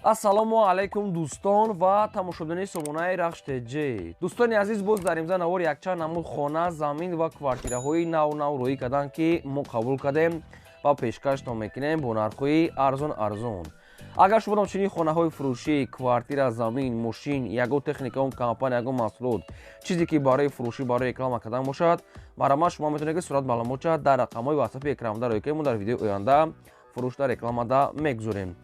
Ассалому алайкум, дӯстон ва тамошобинони сомонаи Рахш ТЖ. Дӯстони азиз, боз дар имза навор якчанд намуд хона, замин ва квартираҳои нав нав рӯӣ карданд, ки мо қабул кардем ва пешкаштон мекунем бо нархҳои арзон арзон. Агар шумо чунин хонаҳои фурӯшӣ, квартира, замин, мошин, ягон техника, он компания, ягон маҳсулот, чизе ки барои фурӯшӣ, барои реклама кардан бошад, марҳамат, шумо метавонед, ки сурат маълумотша дар рақамҳои ватсапи экранда рӯй кунед. Мо дар видеои оянда фурӯшда, рекламада мегузорем.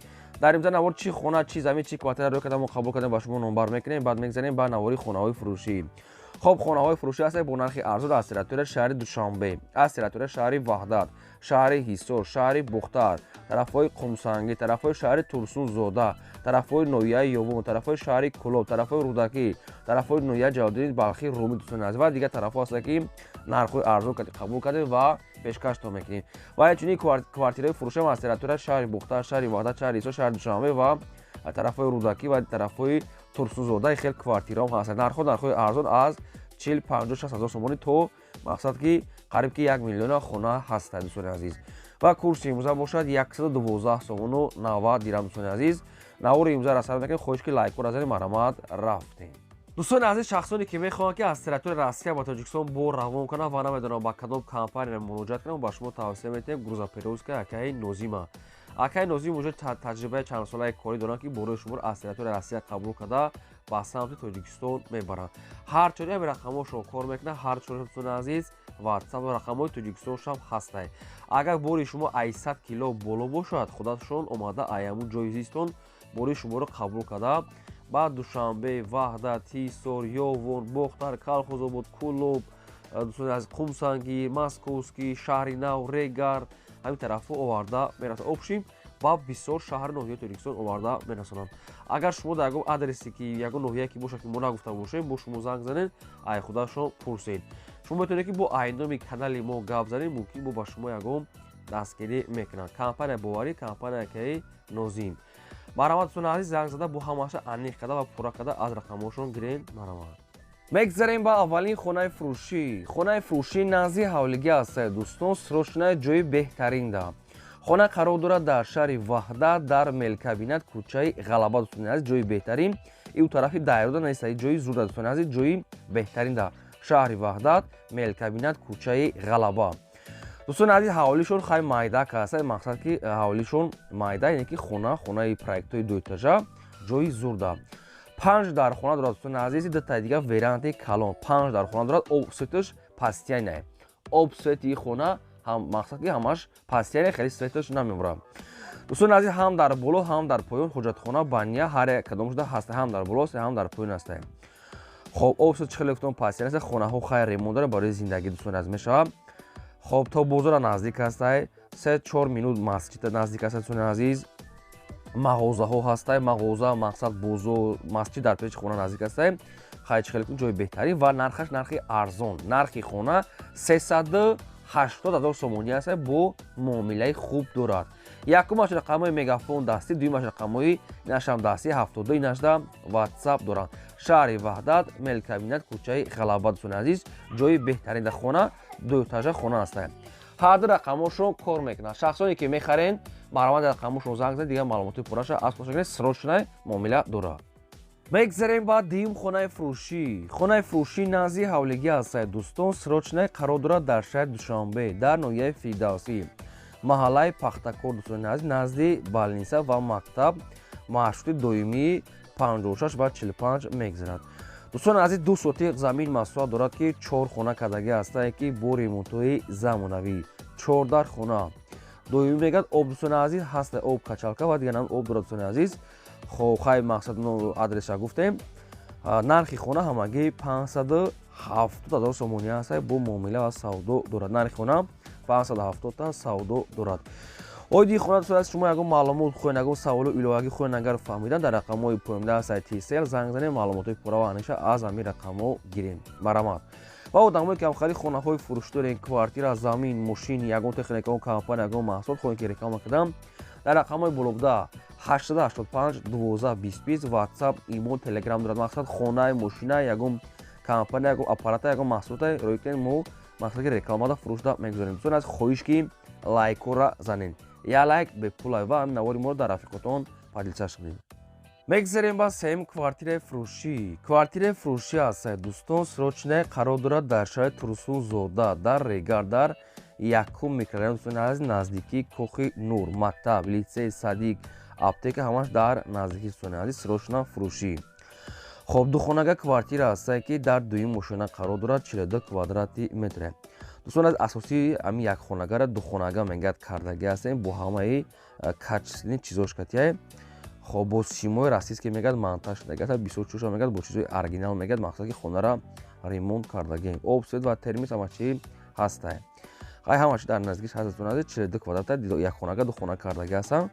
Дар имза навор чӣ хона, чӣ замин, чӣ квартира рӯй кардам, мо қабул кардем, ба шумо номбар мекунем. Баъд мегзарем ба навори хонаҳои фурӯшӣ. Хоб, хонаҳои фурӯшӣ ҳастанд бо нархи арзон аз территорияи шаҳри Душанбе, аз территорияи шаҳри Ваҳдат, шаҳри Ҳисор, шаҳри Бухтар, тарафҳои Қумсангӣ, тарафҳои шаҳри Турсунзода, тарафҳои ноҳияи Ёвон, тарафҳои шаҳри Кӯлоб, тарафҳои Рӯдакӣ, тарафҳои ноҳияи Ҷалолиддини Балхӣ, Румӣ, дӯстони азиз, ва дигар тарафҳо ҳастанд, ки нархҳои арзон қабул кардем ва пешкаштон мекунем. Ва инчунин квартираҳои фурӯшиам аз территорияи шаҳри Бухтар, шаҳри Ваҳдат, шаҳри Ҳисор, шаҳри Душанбе ва тарафҳои Рӯдакӣ ва тарафҳои Турсунзода хел квартираҳом ҳастанд. Нархҳо нархҳои арзон, аз 40, 50, 60 ҳазор сомонӣ то мақсад ки қариб ки 1 миллиона хона ҳастанд, дӯстони азиз. Ва курси имрӯза бошад 112 сомону 90 дирам. Дӯстони азиз, навори имрӯза сар мекунем. Хоҳиш ки лайкҳоро занед. Марҳамат, рафтем. Дӯстони азиз, шахсоне ки мехоҳанд, ки аз территорияи Россия ба Тоҷикистон бор равон кунанд ва намедонанд ба кадом компания муроҷиат кунанд, ба шумо тавсия метиҳем грузоперевозка акаи Нозима. Акаи Нозим уже таҷрибаи чандсолаи корӣ доранд, ки борои шуморо аз территорияи Россия қабул карда, ба самти Тоҷикистон мебаранд. Ҳар чори ҳами рақамҳошон кор мекунад, ҳар чори, дӯстони азиз, ватсап рақамҳои Тоҷикистоншам ҳастай. Агар бори шумо 800 кило боло бошад, худашон омада ай ҳамун ҷои зистон бори шуморо қабул карда, ба Душанбе, Ваҳдат, Ҳисор, Ёвон, Бохтар, Калхозобод, Кӯлоб, дӯстони азиз, Қумсангӣ, Московский, Шаҳри Нав, Регар, ҳамин тарафҳо оварда мерасонад. Общем, ба бисёр шаҳри ноҳияи Тоҷикистон оварда мерасонанд. Агар шумо дар ягон адресе ки, ягон ноҳияе ки бошад, ки мо нагуфта бошем, бо шумо занг занед, ай худашон пурсед. Шумо метавонед, ки бо айноми канали мо гап занед, мумкин бо ба шумо ягон дастгирӣ мекунанд. Компания боварӣ, компания акаи Нозим. Марҳамат, дӯстони азиз, занг зада, бо ҳамаша аниқ карда ва пурра карда аз рақамҳошон гирен. Марҳамат, мегзарем ба аввалин хонаи фурӯшӣ. Хонаи фурӯшӣ назди ҳавлигӣ ҳастад, дӯстон, срочная, ҷои беҳтаринда. Хона қарор дорад дар шаҳри Ваҳдат, дар мелкабинат, кӯчаи Ғалаба. Дӯстони азиз, ҷои беҳтарин, ив тарафи Дайрода нест, ҷои зурда. Дӯстони азиз, ҷои беҳтаринда, шаҳри Ваҳдат, мелкабинат, кӯчаи Ғалаба. Дӯстони азиз, ҳавлишон хай майдак аст, мақсад ки ҳавлишон майда, яъне ки хона хонаи проектҳои дуэтажа, ҷои зурда. Панҷ дар хона дорад, дӯстони азиз, дутаи дигар верандаи калон. Панҷ дар хона дорад, об светаш постоянный. Об свети хона ҳам мақсад ки ҳамаш постоянный, хеле светаш намебурад. Дӯстони азиз, ҳам дар боло, ҳам дар поён ҳоҷатхона, баня ҳар як кадом шуда ҳаст, ҳам дар боло аст, ҳам дар поён аст. Хоб, об свет чӣ хеле гуфтам, постоянный аст. Хонаҳо хайр ремонт дорад, барои зиндагӣ, дӯстони азиз, мешавад. Хоб, то бозора наздик ҳастай, 3-4 минут масҷида наздик аст. Дӯстони азиз, мағозаҳо ҳастай, мағоза, мақсад, бозор, масҷид дар пеши хона наздик ҳастай. Хай, чӣ хеле ҷои беҳтарин ва нархаш нархи арзон. Нархи хона 380 000 сомонӣ аст, бо муомилаи хуб дорад. Якумаш рақамҳои Мегафон дастӣ, дуюмаш рақамҳои инашам дастӣ, 72, инашда ватсап доранд. Шаҳри Ваҳдат, мелкабинат, кӯчаи Ғалаба. Дӯстони азиз, ҷои беҳтарин дар хона, дуэтажа хона ҳастанд. Ҳар ду рақамҳошон кор мекунанд. Шахсоне ки мехарен, марҳамат, рақамҳошон занг занед, дигар маълумоти пурраша аз худшон. Срочная муомила дорад. Мегзарем ба дуюм хонаи фурӯшӣ. Хонаи фурӯшӣ назди ҳавлигӣ ҳастад, дӯстон, срочная, қарор дорад дар шаҳри Душанбе, дар ноҳияи Фирдавсӣ, маҳаллаи Пахтакор. Дӯстони азиз, назди больница ва мактаб маршрути доимии 56 ва 45 мегзарад. Дӯстони азиз, 2 сотиқ замин масоҳат дорад, ки чор хона кардагӣ ҳастанд, ки бо ремонтҳои замонавӣ, чордар хона доимӣ мегӯяд. Об, дӯстони азиз, ҳаста, об, качалка ва дигар об дорад. Дӯстони азиз, хоб, хай, мақсад, адреса гуфтем. Нархи хона ҳамагӣ 570 000 сомонӣ аст, бо муомила ва савдо дорад. Нархи хона 570-та, савдо дорад. Оиди хона, дӯстони азиз, шумо ягон маълумот хоҳед, ягон саволу иловагӣ хоҳед, агар фаҳмидан, дар рақамҳои поёнда сайти Тисел занг занед, маълумотҳои пурра ва аниша аз ҳамин рақамҳо гирем. Марҳамат. Ва одамое ки ҳамхари хонаҳои фурӯшӣ дорем, квартира, замин, мошин, ягон техника, ягон компания, ягон маҳсулот хоҳем ки реклама кардам, дар рақамҳои болобуда 885 12 20 20 ватсап, имо, телеграм дорад. Мақсад, хонаи, мошина, ягон компания, ягон аппарата, ягон маҳсулота рӯй кунед, мо мақсад ки рекламада, фурӯшда мегузорем. Дӯстони азиз, хоҳиш ки лайкҳоро занед, як лайк бепулай, ва ҳамин навори моро дар рафиқотон поделиться кунед. Мегзарем ба сеюм квартираи фурӯшӣ. Квартираи фурӯшӣ ҳаст, дӯстон, срочная, қарор дорад дар шаҳри Турсунзода, дар Регар, дар якум микрорайон, дӯстони азиз, наздикии Кохи Нур, мактаб, литсей, садик, аптека ҳамаш дар наздикии, дӯстони азиз, срочно фурӯшӣ. Хоб, духонага квартира ҳастае, ки дар дуюм ошёна қарор дорад, 42 квадрати метре. Дӯстон, аз асосии ҳамин якхонагара духонага мегӯяд кардагӣ ҳастем, бо ҳамаи качественный чизош катияй. Хоб, бо симои российский мегӯяд монтаж шудагӣ, бисёр чӯша мегӯяд, бо чизои оригинал мегӯяд, мақсад ки хонара ремонт кардагием. Об, свет ва термис ҳама чи ҳастай. Хай, ҳама чи дар наздикиш ҳаст, дӯстони азиз, 42 квадрата, якхонага духона кардагӣ ҳастам,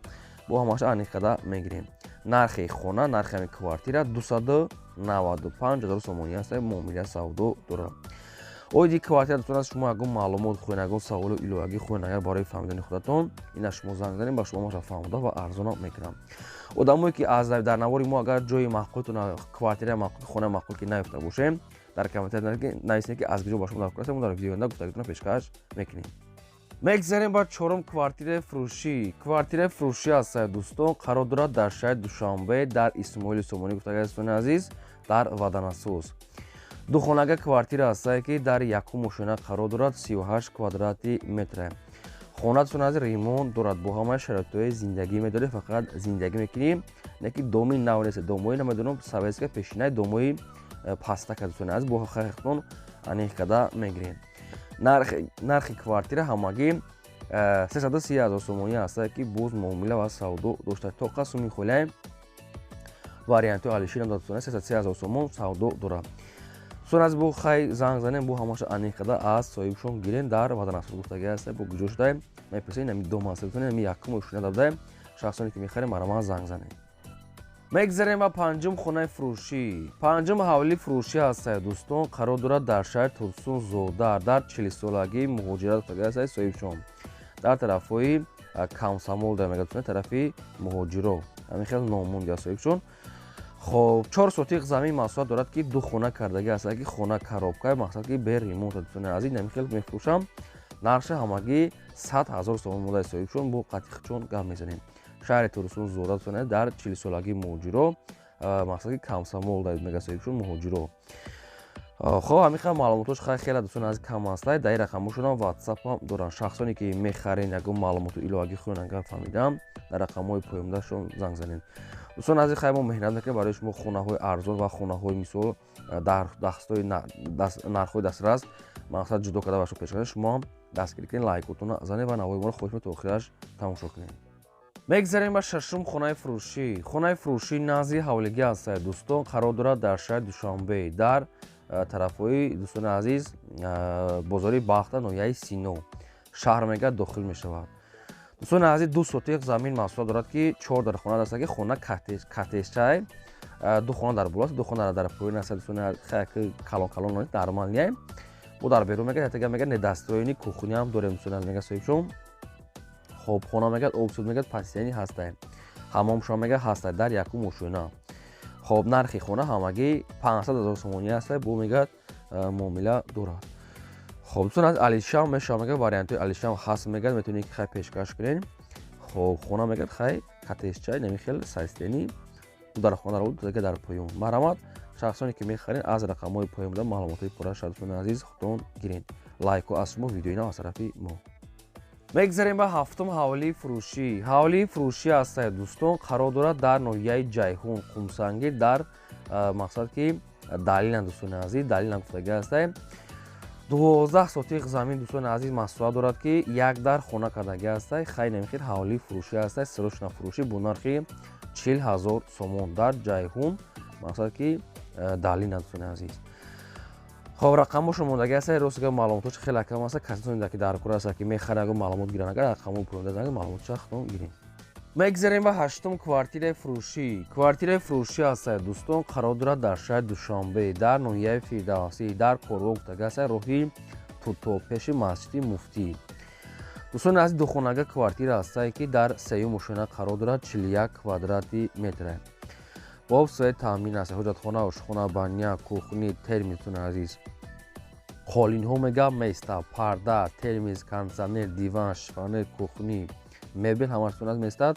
бо ҳамаша аниқ карда мегирем. Нархи хона, нархи ҳамин квартира 295 ҳазор сомонӣ аст, муомила савдо дорад. Оиди квартира, дӯстон, аз шумо ягон маълумот хоҳед, ягон саволу иловагӣ хоҳед, агар барои фаҳмидани худатон, ина шумо занг занед, ба шумо маша фаҳмода ва арзона мекунам. Одамое ки аз дар навори мо агар ҷои маъқултон, квартираи маъқул, хонаи маъқул ки наёфта бошем, дар комментария нависед, ки аз куҷо ба шумо дар кор, мо дар видеои оянда гуфтагитонро пешкаш мекунем. Мегзарем ба чорум квартираи фурӯшӣ. Квартираи фурӯшӣ аст, дӯстон, қарор дорад дар шаҳри Душанбе, дар Исмоили Сомонӣ гуфтагӣ, дӯстони азиз, дар Ваданасоз. Духонага квартира ҳастае, ки дар якум ошёна қарор дорад, 38 квадрати метре. Хона, дӯстони азиз, ремонт дорад, бо ҳамаи шароитҳои зиндагӣ медоред, фақат зиндагӣ мекунӣ, не ки доми нав нест, домои намедонам советская пешинаи домои пастака, дӯстони азиз, бо ҳақиқатон аниқ карда мегирем. Нархи квартира ҳамагӣ 330 ҳазор сомонӣ ҳастае, ки боз муомила ва савдо дошта. Тоқа суми холияй вариантҳои алиширам, дӯстони, 330 ҳазор сомон савдо дорад. Дӯстон аз бо хай занг занем, бо ҳамаша аниқ карда аз соҳибшон гирем. Дар Ваданасоз гуфтагӣ ҳаста, бо куҷо шудай мепурсед, инами дом ҳаста, дӯстони, ами якум ошёна дабдай. Шахсоне ки мехарем, мараман занг занем. Мегзарем ба панҷум хонаи фурӯшӣ. Панҷум ҳавлии фурӯшӣ ҳастае, дӯстон, қарор дорад дар шаҳри Турсунзода, дар чилсолагии муҳоҷират гуфтагӣ ҳастаи соҳибшон, дар тарафҳои Комсомол дар мегӯяд, тарафи муҳоҷиро, ҳамин хел номмонди аст соҳибшон. Хоб, 4 сотиқ замин масоҳат дорад, ки ду хона кардагӣ ҳастад, ки хона коробка, мақсад ки бе ремонт, дӯстони азиз, ҳамин хел мефурӯшам. Нархша ҳамагӣ 100 000 сомон модаи соҳибшон, бо қатиқчон гап мезанем. Шаҳри Турсунзода, дӯстони, дар чилсолагии муҳоҷиро, мақсад ки Комсомол мега соҳибшон, муҳоҷиро. Хоб, ҳамин хел маълумотош хай хеле, дӯстони азиз, кам ҳастай. Дар ин рақамҳошонам ватсапам доранд. Шахсоне ки мехарен, ягон маълумоту иловагӣ хоҳанд, агар фаҳмидам, дар рақамҳои поёндаашон занг занед. Дӯстони азиз, хай мо меҳнат мекунем барои шумо хонаҳои арзон ва хонаҳои мисол дар дастҳои нархҳои дастрас, мақсад ҷудо карда ба шумо пешкаш. Шумо ҳам дастгирӣ кунед, лайкотонро занед ва навои моро хоҳиш то охираш тамошо кунед. Мегзарем ба шашум хонаи фурӯшӣ. Хонаи фурӯшӣ назди ҳавлигӣ ҳастад, дӯстон, қарор дорад дар шаҳри Душанбе, дар тарафҳои, дӯстони азиз, бозори Бахта, ноҳияи Сино шаҳр мегӯяд дохил мешавад. Дӯстони азиз, 2 сотиқ замин масоҳат дорад, ки чор дар хона аст, ки хона коттеҷчай, ду хона дар боло аст, ду хона дар поён аст. Дӯстони, калон калон нормальный, бо дар берун мегӯяд, ятага мегӯяд недостроенный кухняам дорем, дӯстони азиз, мегӯяд соҳибшон. Хоб, хона мегӯяд об, свет мегӯяд постоянный ҳастай, ҳамомшон мегӯяд ҳастай, дар якум ошёна. Хоб, нархи хона ҳамагӣ 500 ҳазор сомонӣ ҳастай, бо мегӯяд муомила дорад. Хоб, дӯстон, аз алишам мешавад, мегӯяд вариантҳои алишам ҳаст, мегӯяд метавонед ки хай пешкаш кунед. Хоб, хона мегӯяд хай коттеҷчай, нами хел состояние, ду дар хона дар дар поён. Марҳамат, шахсоне ки мехаред, аз рақамҳои поён буда маълумотҳои пурра, дӯстони азиз, худтон гиред. Лайко аз шумо, видеои нав аз тарафи мо. Мегзарем ба ҳафтум ҳавлии фурӯшӣ. Ҳавлии фурӯшӣ ҳастае, дӯстон, қарор дорад дар ноҳияи Ҷайҳун, Қумсангир, дар мақсад ки Далина, дӯстони азиз, Далина гуфтагӣ ҳастае. 12 сотиқ замин, дӯстони азиз, масоҳат дорад, ки як дар хона кардагӣ ҳастай. Хай, намихел ҳавлии фурӯшӣ ҳастай, срочно фурӯшӣ, бо нархи 40 000 сомон, дар Ҷайҳун, мақсад ки Далина, дӯстони азиз. Хоб, рақамҳошо мондагӣ ҳастай. Рости гап, маълумотош хеле кам аста. Касоне ки дар кор ҳаста, ки мехаранд, ягон маълумот гиранд, агар рақамҳо пуронда занг, маълумотша худтон гирем. Мегзарем ба ҳаштум квартираи фурӯшӣ. Квартираи фурӯшӣ ҳастае, дӯстон, қарор дорад дар шаҳри Душанбе, дар ноҳияи Фирдавсӣ, дар Корвон гуфтагӣ ҳастае, роҳи Тутоб, пеши масҷиди муфтӣ. Дӯстони азиз, духонага квартира ҳастае, ки дар сеюм ошёна қарор дорад, 41 квадрати метре, бо свет таъмин аст, ҳоҷатхона, ошхона, баня, кухня, термос. Дӯстони азиз, қолинҳо мега места, парда, термос, кондитсионер, диван, шифоньер, кухня, мебел ҳамаштон аз местад.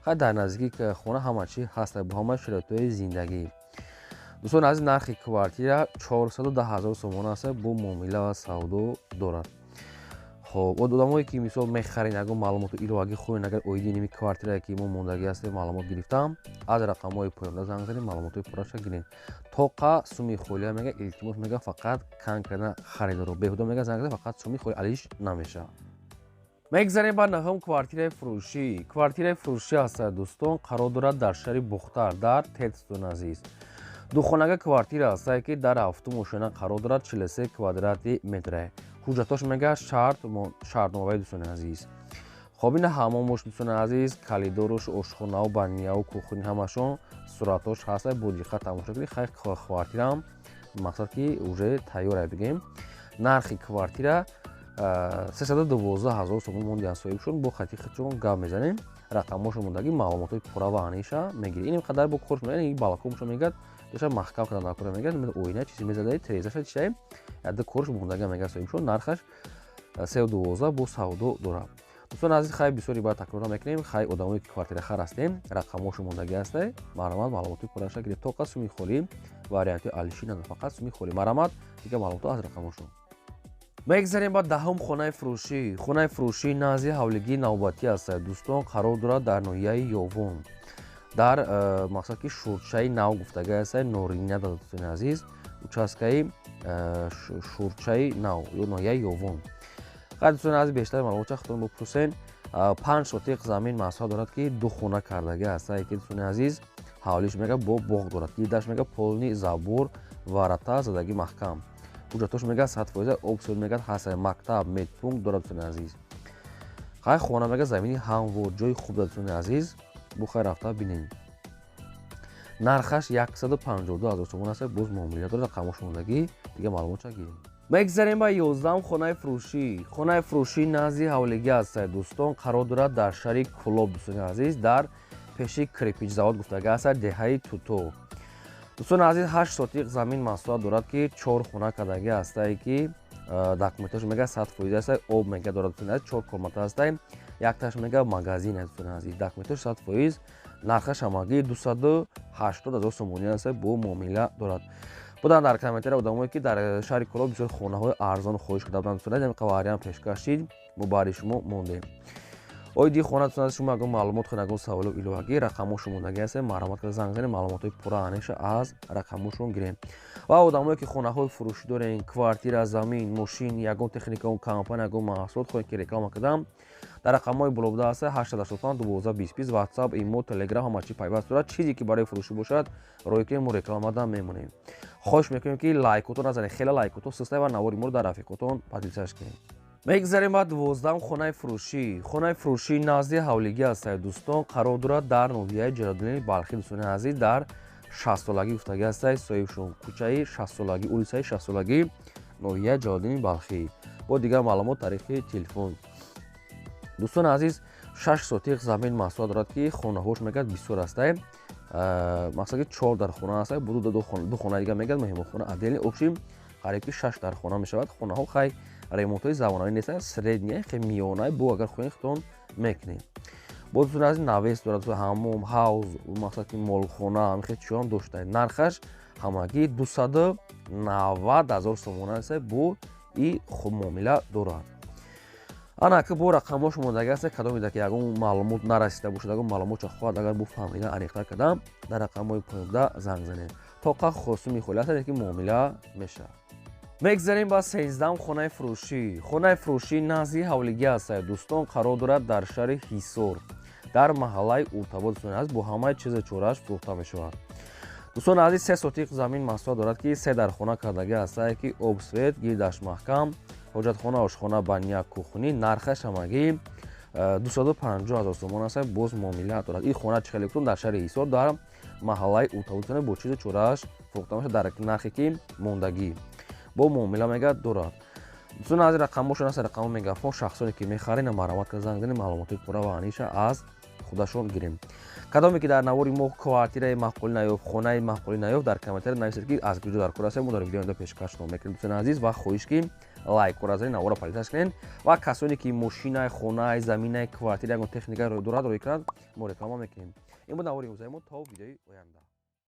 Хай дар наздикии хона ҳама чи ҳаст, бо ҳама шароитҳои зиндагӣ. Дӯстон азиз, нархи квартира 410 ҳазор сомон аст, бо муомила ва савдо дорад. Хоб, одамое ки мисол мехарен, ягон маълумоту иловагӣ хоҳен, агар оиди ними квартирае ки мо мондагӣ ҳастем маълумот гирифтам, аз рақамҳои поёнда занг занед, маълумотҳои пурраша гиред. Тоқа суми холия мега, илтимос мега, фақат конкретно харидоро беҳуда мега занг занед, фақат суми холи алиш намешавад. Мегзарем ба наҳум квартираи фурӯшӣ. Квартираи фурӯшӣ ҳастад, дӯстон, қарор дорад дар шаҳри Бухтар, дар Тетстон азиз. Духонага квартира ҳастае, ки дар ҳафтум ошёна қарор дорад, 43 квадрати метре. Ҳуҷҷатош мега шартномавии, дӯстони азиз. Хоб, ина ҳамомош, дӯстони азиз, калидоруш, ошхонаву банияву кухни ҳамашон суратош ҳаста, бо диққат тамошо кунед. Хай квартираам мақсад ки уже тайёра бигем. Нархи квартира 312 ҳазор сомон мондиан соҳибшон, бо хати худшон гап мезанем, рақамҳошо мондагӣ, маълумотҳои пурра ва аниша мегиред. Ин қадар бо корш мегӯяд, балконшо мегӯяд, доша маҳкам кардан дар кора мегӯяд, оина чизе мезадаи, терезаша чизе яда корш мондагӣ мегӯяд соҳибшон. Нархаш 312, бо савдо дорад. Дӯстон азиз, хай бисёри баъд такрор намекунем. Хай одамое ки квартирахар ҳастем, рақамҳошо мондагӣ ҳастай, марҳамат, маълумоти пурраша гиред. Тоқа суми холӣ, варианти алиши надорад, фақат суми холӣ. Марҳамат, дигар маълумотҳо аз рақамҳошон. Мегзарем ба даҳум хонаи фурӯшӣ. Хонаи фурӯшӣ назди ҳавлигии навбатӣ аст, дӯстон, қарор дорад дар ноҳияи Ёвон, дар мақсад ки Шурчаи Нав гуфтагӣ аст, Норина, дӯстони азиз, участкаи Шурчаи Нав ё ноҳияи Ёвон. Хай дӯстони азиз, бештар маълумотча худтон бипурсен. 5 сотиқ замин масоҳат дорад, ки ду хона кардагӣ аст, ки дӯстони азиз, ҳавлиш мега бо боғ дорад, гирдаш мега полный забор, ворота задагӣ маҳкам. Ҳуҷҷатош мега 100%, об свет мега ҳаст, мактаб, медпункт дорад, дӯстони азиз. Хай хона мега замини ҳамвор, ҷои хуб дорад, дӯстони азиз, бухай рафта бинед. Нархаш 152 ҳазор сомон аст, боз муомила дорад, рақамҳош мондагӣ, дигар маълумотша гирем. Мегзарем ба 11-ум хонаи фурӯшӣ. Хонаи фурӯшӣ назди ҳавлигӣ аст, дӯстон, қарор дорад дар шаҳри Кӯлоб, дӯстони азиз, дар пеши кирпичзавод гуфтагӣ аст, деҳаи Туто. Дӯстони азиз, 8 сотиқ замин масоҳат дорад, ки чор хона кардагӣ ҳастае, ки документаш мега 100% аст, об мега дорад, дӯстони азиз, чор комната ҳастае, якташ мега магазин аст, дӯстони азиз, документаш 100%, нархаш ҳамагӣ 280 ҳазор сомонӣ аст, бо муомила дорад. Буданд дар комментария одамое, ки дар шаҳри Кӯлоб бисёр хонаҳои арзон хоҳиш карда буданд, дӯстони азиз, ҳамин вариант пешкаш шид, мо барои шумо мондем. Оиди хона, дӯстони азиз, шумо ягон маълумот хоҳед, ягон саволу иловагӣ, рақамҳошо мондагӣ ҳастем, марҳамат карда занг занед, маълумотҳои пурра аниша аз рақамҳошон гирем. Ва одамое ки хонаҳои фурӯшӣ дорем, квартира, замин, мошин, ягон техника, компания, ягон маҳсулот хоҳед ки реклама кардам, дар рақамҳои боло буда ҳаста 885 12 20 20, WhatsApp, имо, Telegram ҳама чи пайваст дорад. Чизе ки барои фурӯшӣ бошад, роҳе ки мо рекламада мемонем. Хоҳиш мекунем, ки лайкотон назанед, хеле лайкотон систай ва навори моро дар рафиқотон поделиться кунед. Мегзарем ба 12-ум хонаи фурӯшӣ. Хонаи фурӯшӣ назди ҳавлигӣ аст, дӯстон, қарор дорад дар ноҳияи Ҷалолиддини Балхӣ, дӯстони азиз, дар шастсолагӣ гуфтагӣ ҳастай соҳибшон, кӯчаи шастсолагӣ, улицаи шастсолагӣ, ноҳияи Ҷалолиддини Балхӣ. Бо дигар маълумот тариқи телефон. Дӯстони азиз, 6 сотиқ замин масоҳат дорад, ки хонаҳош мегӯяд бисёр ҳастай, мақсад ки чор дар хона ҳастай, буду ду хонаи дигар мегӯяд меҳмонхона отдельный, общий қариб ки шаш дар хона мешавад. Хонаҳо хай ремонтҳои замонавӣ нестанд, средняя, хе миёна, бо агар хоҳед худтон мекунед. Бо дӯстони азиз, навес дорад, ҳаммом, ҳавз, мақсад ки молхона, ҳамин хел чизҳоам дошта. Нархаш ҳамагӣ 290 ҳазор сомон аст, бо и муомила дорад. Ана ки бо рақамҳош мондагӣ аст, кадоме ки ягон маълумот нарасида бошад, ягон маълумотча хоҳад, агар бо фаҳмида аниқтар кардам, дар рақамҳои поёнда занг занед. Тоқа хосуми холи аст, ки муомила мешавад. Мегзарем ба 13-ум хонаи фурӯшӣ. Хонаи фурӯшӣ назди ҳавлигӣ аст, дӯстон, қарор дорад дар шаҳри Ҳисор, дар маҳаллаи Уртабод, дӯстони азиз, бо ҳамаи чизу чорааш фурӯхта мешавад. Дӯстони азиз, 3 сотиқ замин масоҳат дорад, ки се дар хона кардагӣ ҳастае, ки об, свет, гирдаш маҳкам, ҳоҷатхона, ошхона, баня, кухни. Нархаш ҳамагӣ 250 ҳазор сомон аст, боз муомила дорад. Ин хона чӣ хеле гуфтам, дар шаҳри Ҳисор, дар маҳаллаи Уртабод, бо чизу чорааш фурӯхта мешавад дар нархе ки мондагӣ, бо муомила мегӯяд дорад. Дӯстони азиз, рақамҳошон аст, рақамҳо мегафон. Шахсоне ки мехаред, марҳамат карда занг занед, маълумотҳои пурра ва аниша аз худашон гирем. Кадоме ки дар навори мо квартираи маъқулӣ наёфт, хонаи маъқулӣ наёфт, дар комментария нависед, ки аз куҷо дар кор ҳастед, мо дар видео пешкашро мекунем, дӯстони азиз, ва хоҳиш ки Лайкора занед, навора подписаться кунед ва касоне ки мошинай, хонай, заминай, квартира, ягон техника дорад, рӯй кунад, мо реклама мекунем. Ин буд навори имрӯзаи мо. То видеои оянда.